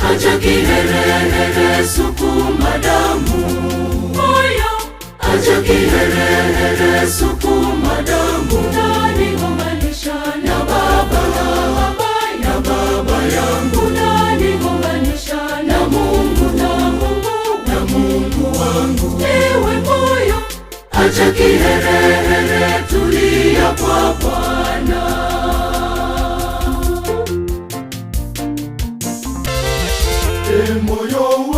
Acha kiherehere, sukuma damu. Moyo, acha kiherehere, sukuma damu. Unanigombanisha na baba, na baba, na baba yangu. Unanigombanisha na Mungu, na Mungu, na Mungu wangu. Ewe moyo, acha kiherehere, tulia kwa Bwana. E moyo.